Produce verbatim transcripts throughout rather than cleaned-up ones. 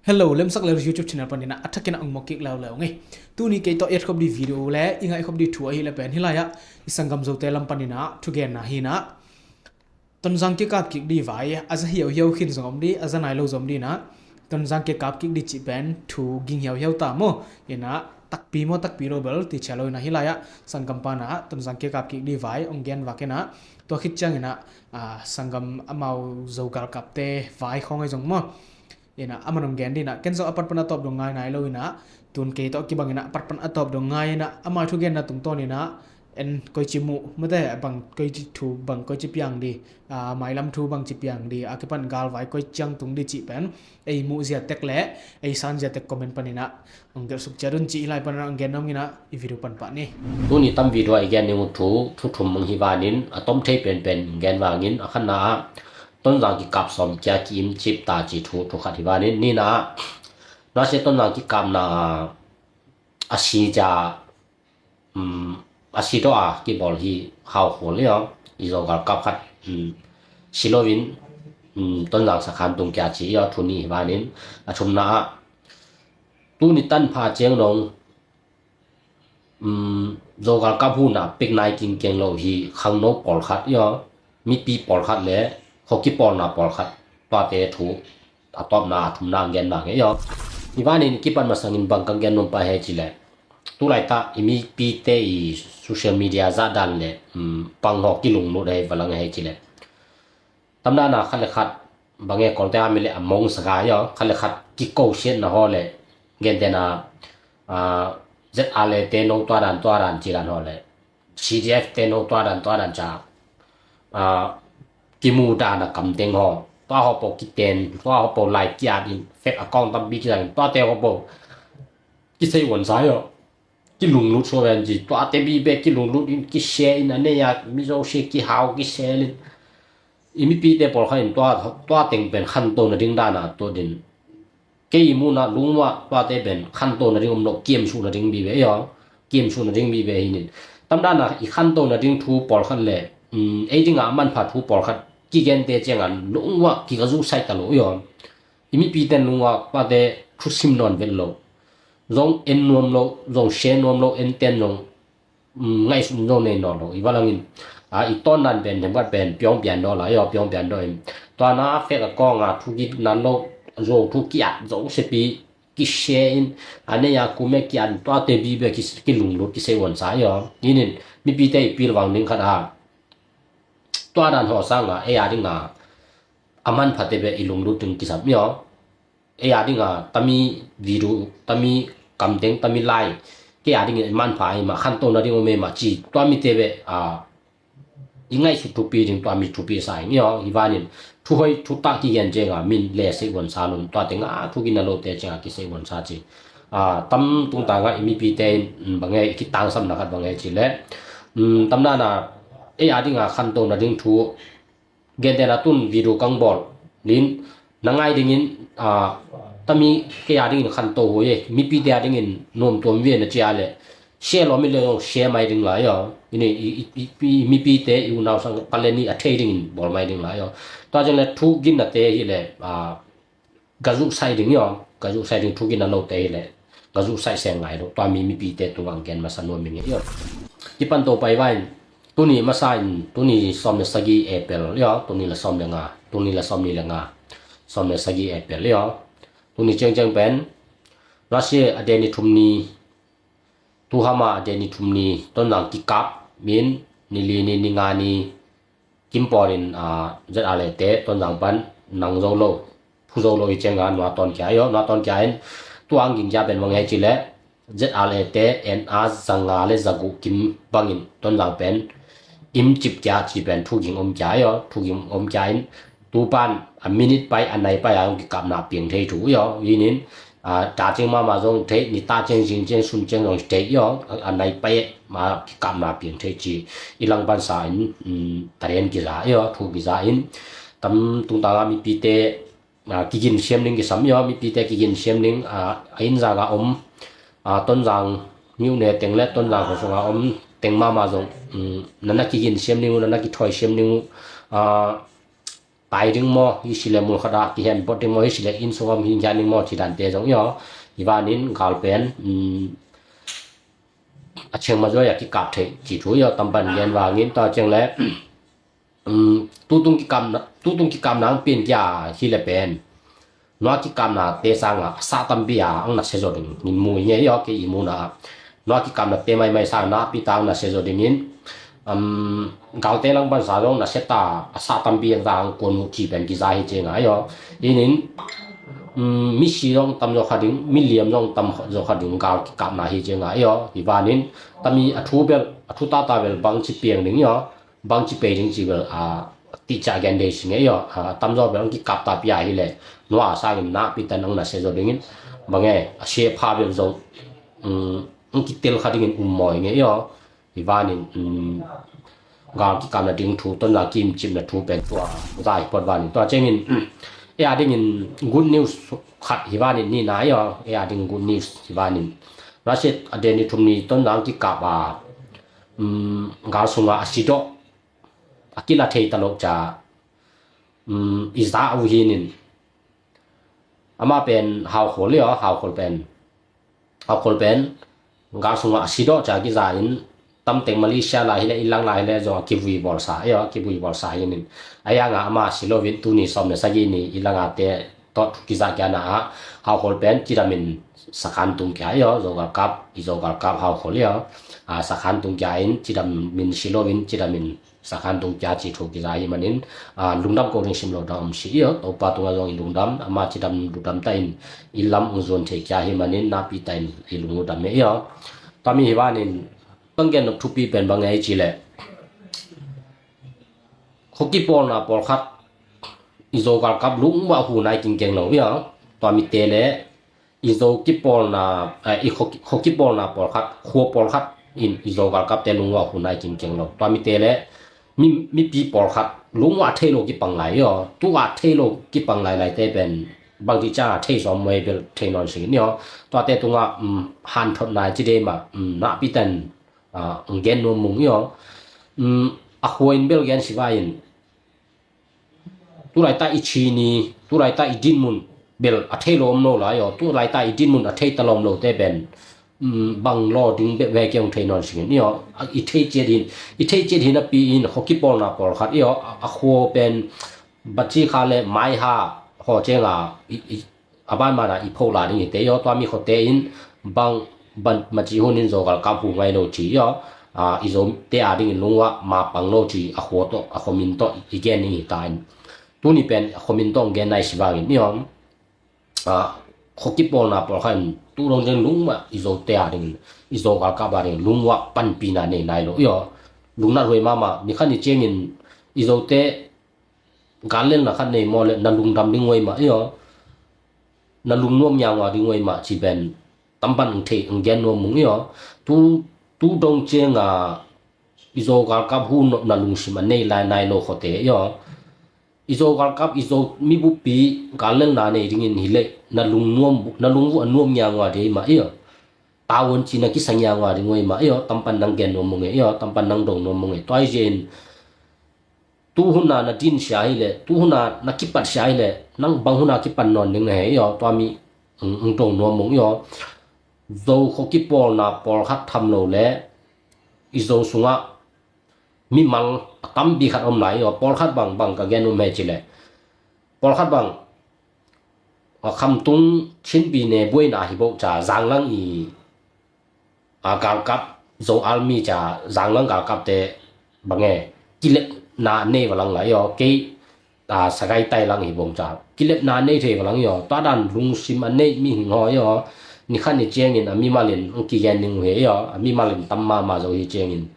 Hello, Lemsak Lel YouTube channel panin ah a thakin ah ong muak kik leuleu ing ei. Tuni kei tawh i et khop ding video le i ngaih khop ding thu ahih leh pen hih lai-ah i sanggam Zote lam panin ah thugenna hi-in ah, Tonzang kikap kik ding vai a za hiauhiau khin zong om ding, a za nai lo zong om ding in ah, Tonzang kikap kik ding cih pen thu ging hiauhiau ta maw? In ah takpi maw, takpi lo bel ti chia lo in ah, hih lai-ah sanggam pa'n ah Tonzang kikap kik ding vai ong gen vak in ah, tua khit ciangin ah, ah, sanggam amau Zo galkapte vai khawng ahi zong maw? In ah aman ong gen ding in ah, ken zong a pat pan a tawp dong ngai nai lo in ah, tun kei tawh kibang in ah a pat pan a tawp dong ngai in ah, amau thugenna tungtawn in ah, en koici muh, mate, bang koici thu, bang koici piang ding, ah, mailam thu bangci piang ding, a kipan galvai koi ciang tung ding cih pen ei muh zia tek le ei san zia tek comment panin ah ong gelh suk ciat un ci. Hih lai pan ah ong gen nuam ing in ah, i video pan pah ni. Tuni tam video ah i gen ding uh thu, thu thum mang hi vanin, a tom thei penpen gen vang ing. A khatna ah Tonzang kikap sawm kia ki-im cip ta ci thu, thu khat hi vanin, nihna ah, na sia Tonzang kikapna a si cia, um, a si tawh a kibawl hi hau khol hi aw, i Zo galkap khat, um, si loin, um, Tonzang sakhan tung kia ci hi aw, thu nih hi vanin. A thumna ah, tuni tanpha ciang dong, um, Zo galkap hun ah pek nai kingkeng lo hi khangno pawlkhat hi aw, mipi pawlkhat le khuakipawlna pawlkhat, tuate thu a tawpna a thumna ong gen vang hi aw. Hih vanin kipan masangin bang kong gen nuam pah hiam cih leh, tu laitak i mipite i social media zahdan le, um, pang haw kilunglut hi val ing hi cih leh, tamdan ah khat le khat, bang e, Kawlte a mi le a mong saga hi aw, khat le khat kikosiatna haw le, gentehna, ah, Z R A te no tua dan tua dan ci dan haw le, C D F te no tua dan tua dan ca, ah, kimu dan a kamteng haw, tua haw po kiten, tua haw po lai ki-at in, fake account tampi kizang in, tuate haw po kisei uansa hi aw. Kilunglut suak ven ci, tuate bibek kilunglut in, kisia in, a nei a mi zosia kihau, kisia in. I mipite pawlkhat in tua, tua teng pen khanto nading dan a tuat in, kei i muhna lungmuang tuate pen khanto nading om lo, kiamsuh nading bibek hi aw, kiamsuh nading bibek hi ing. Tamdan ah i khanto nading thu pawlkhat le, um, ei ding a manpha thu pawlkhat kigente ciang a lungmuang kigazuk sai ta lo hi aw. I mipite lungmuang tuate thusim nawn vet lo, zong en nuam lo, zong share nuam lo, en ten zong, um, ngaihsut zong nei nawn lo. Hih val ing in, ah, i tawndan pen themkhat pen piong pian dawh lai hi aw, piong pian dawh in. Tua na fake account a thu kinat lo, zo thu ki-at, zosiapi kisia in, a nei a kum e ki-at, tuate bibek ki, kilunglut, kisei uansa hi aw. Hih in mipite i pilvang ding khat a, tua dan haw sang a ei a ding a a manphate bek i lunglut ding kisam hi aw. Ei a ding a tami video, tami kamteng, tami lai, kei a ding in manpha hi mah, khanto nading om e mah ci, tua mite bek, ah, i ngaihsut thupi ding, tua mi thupi sa ing hi aw. Hih vanin thuhoih thutak kigen ciang a min le sei uansa lo, tua teng a thu kinat lote ciang a kisei uansa ci. Ah, tam tungtang a i mipite in, um, bang e, i kitangsapna khat bang e cih leh, um, tamdan a ei a ding a khanto nading thu, gentehna tun video kong bawl in, na ngai ding in, ah, tami kei a ding in khanto huai e, mipite a ding in nuam tuam ve na ci a leh, share lawm i le zong share mai ding lai hi aw. Hih in i, i, i, i mipite, i unau sang pale nih a thei ding in bawl mai ding lai hi aw. Tua ciang le thu ginnate hi leh, ah, gazuk sai ding hi aw, gazuk sai ding, thu kinat lote hi leh gazuk sai seng ngai lo. Tua mi mipite tungah gen masa nuam ing hi aw. Kipan to pai vai in, tuni masa in, tuni sawm le sagih April hi aw, tuni le sawm le nga, tuni le sawm nih le nga, sawm le sagih April hi aw. Tuni ciangciang pen Russia a deni thum ni, tu Hamas a deni thum ni, Tonzang kikap min, ni li ni, ni nga ni, kim pawl in, ah, Z R A te Tonzang pan nang zo lo, phu zo lo hi ciang a nuatawn kia hi aw. Nuatawn kia in, tua ang ging kia pen bang e cih leh, Z R A te en a zanga le zaguh kim bangin Tonzang pen im cip kia ci pen thu ging om kia hi aw, thu ging om kia in, tu pan a minute pai, a nai pai a hong kikapna piang thei thu hi aw. Hih in, ah, ta ciang mahmah zong thei, ni ta ciang, zing ciang, sun ciang zong thei hi aw. A, a nai pai ma kikapna piang thei ci. Hih lang pan sa in, um, taren kiza hi aw, thu kiza in. Tam tungtang a mipite, ah, kigin siam ding kisam hi aw, mipite kigin siam ding, ah, a inn zang a om, ah, Tonzang myone teng le Tonzang khua sung a om teng mahmah zong, um, na na kigin siam ding uh, na na kithawi siam ding uh, ah, tai ding maw, hi sile mun khat ah kihen bot ding maw, hi sile inn sung om hin khian ding maw, ci dante zong i aw. Hi vanin gal pen, um, a cheng ma zuai a kikap thei ci thu i aw, tampan gen vangin tua cheng le, um, tutung kikapna, tutung kikapna ang pin kia hi le pen. Nua kikapna te sanga a sa tampi a ang na se zo ding in mu i nge i aw, ke i mu na. Nua kikapna te maimai sang na pi ta ang na se zo dingin, um, galte lang bansa zong na se ta a sa tampi ang ta ang kuan mu ci pen kiza hi ce nga i aw. Inin, um, mi si zong tam zo kha ding, mi liam zong tam zo kha ding gal kikapna hi ce nga i aw. Hi vanin, tami a thu bel, a thu tata bel bang ci piang ding i aw. Bang ci pei ding ci bel, a, ti ca gen dei si nge i aw. A, tam zo bel ang kikap ta pia hi le. Nua a sangin na pi tan ang na se zo dingin. Bang e, a se pha bel zo. Um, ang kitel kha dingin um mawi nge i aw. Hi vanin, um, gal kikapna ding thu, ton la kim cipna thu pen tua. Za hi pot vanin. Tua chengin, um, e a dingin good news khat hi vanin ni na i aw. E a ding good news hi vanin. Russia a den ni thum ni ton la ang kikap a, um, gal sunga a si doh. A kila thei ta lo ca, um, i za uh hinin. Ama pen haukhol i aw, haukhol pen. Haukhol pen, gal sunga a si doh ca kiza in, tamteng Malaysia la hi le, i lang la hi le, zong a kivui bawlsa, i aw, kivui bawlsa hinin. A yanga ama si lovin tuni sawm le sagih ni, i langa te, tawh thu kiza kia na a, haukhol pen, cidamin, sakhan tung kia i aw, Zo galkap, i Zo galkap haukhol i aw. A, sakhan tung kia in, cidamin si lovin, cidamin, sakhan tung kia ci thu kiza hi manin, a, lungdam ko ding sim lo dang om si i aw, Topa tunga zong i lungdam, ama cidam lungdam ta in, i lam ung zuan thei kia hi manin, na pi ta in, i lungdam e i aw. Tami hi vanin, bang gen nok thupi pen bang e i ci le. Khuakipawlna pawlkhat, i Zo galkap lungvah hu nai kingkeng lo i aw. Tua mi te le, i Zo kipawlna, eh, i khuaki-, khuakipawlna pawlkhat, khua pawlkhat in i Zo galkapte lungua hun ai kingkeng lo. Tua mite le mi, mipi pawlkhat lungua thei lo kipang lai i aw. Tua thei lo kipang lai lai te pen bangti ca thei sawm mai bel thei nawn singin i aw. Tuate tunga, um, hanthot nai ci dei mah, um, nakpi ten, ah, gen nuam mung i aw. Um, a khua in bel gen siva in Tulaita i chini, tulaita i dinmun bel a thei lawm lo lai aw, tulaita i dinmun a thei ta lawm lo te pen, um, bang law ding bek ve kiang thei nawn singin i aw, i thei ciat hin, i thei ciat hin a pi in, khuakipawlna pawlkhat i aw, a, a khua pen, baci kha le mai ha, haw cenga, i, i, a ban mana i pho la ding hi te i aw, tua mi khuate in, bang, ban, maci hun in Zo galkap hu ngai lo ci i aw, a, i Zo te a dingin lungua, ma pang lo ci, a khua tawh, a khua min tawh, i gen ding hi ta in. Tuni pen a khua min tawh gen nai si vangin i om. A, khuakipawlna pawlkhat in tu dong ding lungua i Zo te a ding, i Zo galkap a ding lungua panpina nei nai lo i aw. Lungnat huai mahmah, ni khat ni ciangin i Zo te gal lelna khat nei maw le na lungdam ding huai mah i aw. Na lungnuam ngiangua ding huai mah ci pen tampan ang thei ang gen nuam mung i aw. Tu, tu dong cianga i Zo galkap hu nopna lungsim a nei lai nai lo khuate i aw. I Zo galkap, i Zo mibuppi gal lelna nei dingin hi le na lungnuam, na lungvu a nuam ngiangua ding mah i aw. Tawon ci na kisa ngiangua ding huai mah i aw. Tampan nang gen nuam mung e i aw. Tampan nang dong nuam mung e. Tua hi zia in tu huna na din sia hi le, tu huna na kipat sia hi le, nang bang huna kipan nawn ding na he i aw. Tua mi ang, ang dong nuam mung i aw. Zo khuakipawlna pawlkhat tham lo le i Zo sungah mimal a tampi khat om lai i aw. Pawlkhat bang, bang ka gen um he ci le, pawlkhat bang a khamtung Chinpi ne buaina hi boh ca zanglang i, a, galkap Zo army ca zanglang galkapte bang e kilepna nei valang lai i aw. Kei a, Sagaing tai lang hi bong ca kilepna nei thei valang i aw. Tua dan lungsim a nei mihing haw i aw. Ni khat ni ciangin a mimalin ang kigen ning uh he i aw. A mimalin tam mahmah zo hi ciangin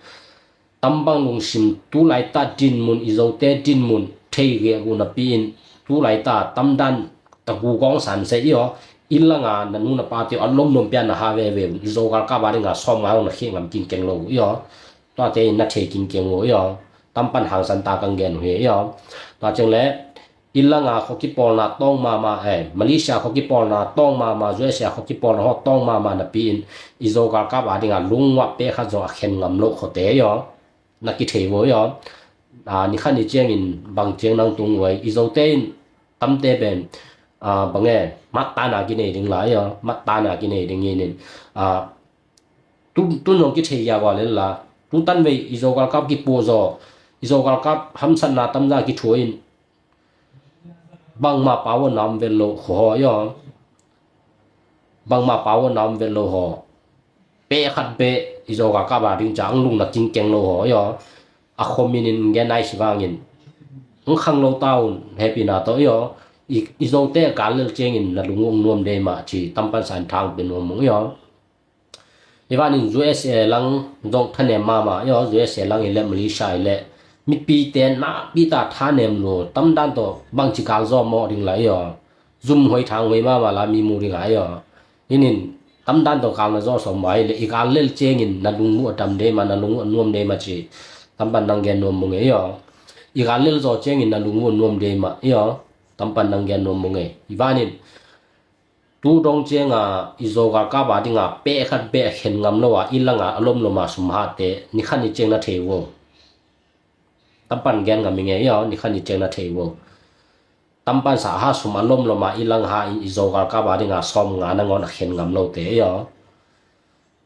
tambang lungsim tulaita dinmun i Zote dinmun thei gek uh napi in tulaita tamdan tagu gawng san se i aw. Inn langa na nu na pate uh a lomlom pia na ha veve uh i Zo galkap a dinga sawm ngai uh na khih ngam kingkeng lo uh i aw. Tuate in na thei kingkeng uh i aw. Tampan hangsan ta kang gen uh hi i aw. Tua ciang le inn langa khuakipawlna tawng mahmah, eh, Malaysia khuakipawlna tawng mahmah, U S A khuakipawlna haw tawng mahmah napi in i Zo galkap a dinga lungua peh khat zong a khen ngam lo khuate i aw. Na kithei vo i aw. Ni khat ni ciangin bang ciang nang tung uh ai, i Zote in tamte pen bang e, mattana kinei ding lai aw, mattana kinei ding in, tun zong kithei ya ua lel la, tu tanvei i Zo galkap kipuah zaw, i Zo galkap hamsatna tamza kithua in, bangmah power na om vet lo khuahaw aw, bangmah power na om vet lo haw, peh khat beh i Zo galkap a ding ca ang lungna kingkeng lo haw aw, a khomin in gen nai si vangin, ang khang lo ta un, hehpihna tawh aw, i Zote a gal lel ciangin na lung uh nuam dei mah ci tampan sa in thang pe nuam mung aw. Hi vanin U S A lang zong thanem mahmah aw, U S A lang hi leh Malaysia hi leh mipite nakpi ta thanem lo, tamdan tawh bangci gal zaw mawh ding lai aw, zum huai thang huai mahmah la mi mu ding lai aw. Hinin tamdan tawh gal na zaw sawm mah hi leh i gal lel ciangin na lung uh a dam dei mah, na lung uh a nuam dei mah ci tampan nang gen nuam mung aw. I gal lel zaw ciangin na lung uh a nuam dei mah aw, tampan nang gen nuam mung aw. Hi vanin tu dong cianga i Zo galkap a dinga peh khat beh a khen ngam lo a, i langa a lomlom a sum hate ni khat ni ciang na thei uh aw. Tampan gen ngam i ngei aw, ni khat ni ciang na thei uh aw. Tampan sa ha sum a lomlom a i lang ha in i Zo galkap a dinga sawm nga nangawn a khen ngam lote aw.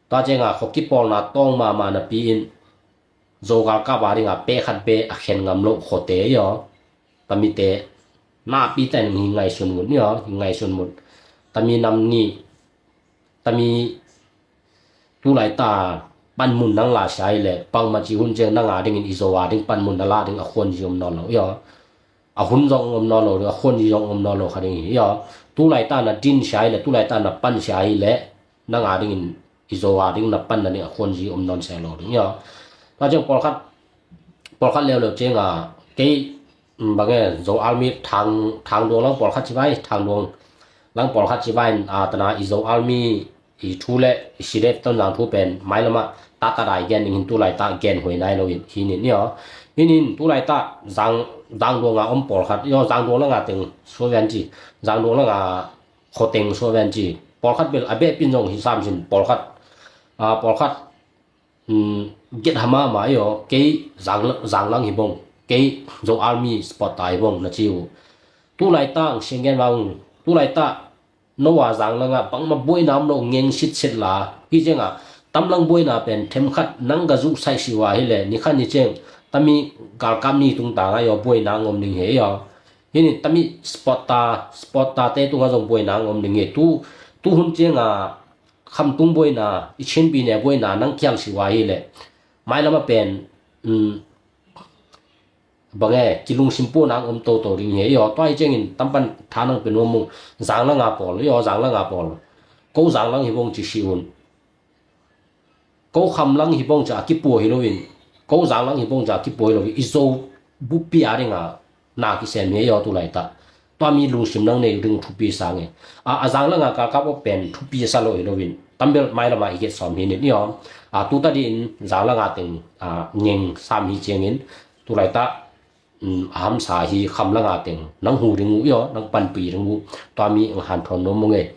Tua cianga khuakipawlna tawng mahmah napi in Zo galkap a dinga peh khat beh a khen ngam lo khuate aw. Tamite nakpi ta in hi ngaihsun mun aw, hi ngaihsun mun. Tami nam nih, tami tu laita panmun nang la sia hi leh bangmah ci hun ciang nang a dingin i Zo a ding panmun na la ding a khuanzi om nawn lo aw. A hun zong om nawn lo ding, a khuanzi zong om nawn lo kha ding hi aw. Tu laita na din sia hi leh, tu laita na pan sia hi leh nang a dingin i Zo a ding na panna ding a khuanzi om nawn se lo ding aw. Tua ciang pawlkhat, pawlkhat leuleu cianga kei bang e, Zo Army Thang, Thangduang lang pawlkhat ci vai, Thangduang lang pawlkhat ci vai in, a tana i Zo Army i thu le i C D F Tonzang thu pen mailamah tatatdai gen ding hin, tu laita gen huai nai lo in hinin aw. Hinin tu laita Zang, Zangduang a om pawlkhat aw, Zangduang langa teng suavian ci, Zangduang langa khoteng suaven ci. Pawlkhat bel a behpin zong hi sam sin, pawlkhat, pawlkhat get hama ma aw, kei Zanglang hi bong, kei Zo Army supporter hi bong na ci uh. Tu laita ang siang gen vang, tu laita no a Zanglanga bangmah buaina om lo ngeng sitset la hi cianga tamlang buaina pen themkhat nang ka zuhsaih si uh a hi leh ni khat ni ciang tami galkap ni tungtang aw buaina ang om ding hi aw. Hinin tami supporter, supporter te tunga zong buaina ang om ding hi. Tu, tu hun cianga khamtung buaina, i Chin pi ne buaina nang kiang si uh a hi leh mailamah pen bang e, kilungsim puana ang om toto ding hi aw. Tua hi ciangin tampan tha nang pe nuam mung. Zanglanga pawl aw, Zanglanga pawl, ko Zanglang hi bong ci si un. Ko khamlang hi bong ca a kipua hi loin, ko Zanglang hi bong ca a kipua hi loin i Zo buppi a dinga na kisem hi aw tu laita. Tua mi lungsim nang nei ding thupi sang e. A, a Zanglanga galkap awk pen thupi sa lo hi loin, tambel mailama i get sawm hi nin aw. A, tu tadin Zanglanga teng ngeng sam hi ciangin tu laita a hamsa hi khamlanga teng nang hu ding uh aw, nang panpih ding uh. Tua mi ang hanthawn nuam mung e.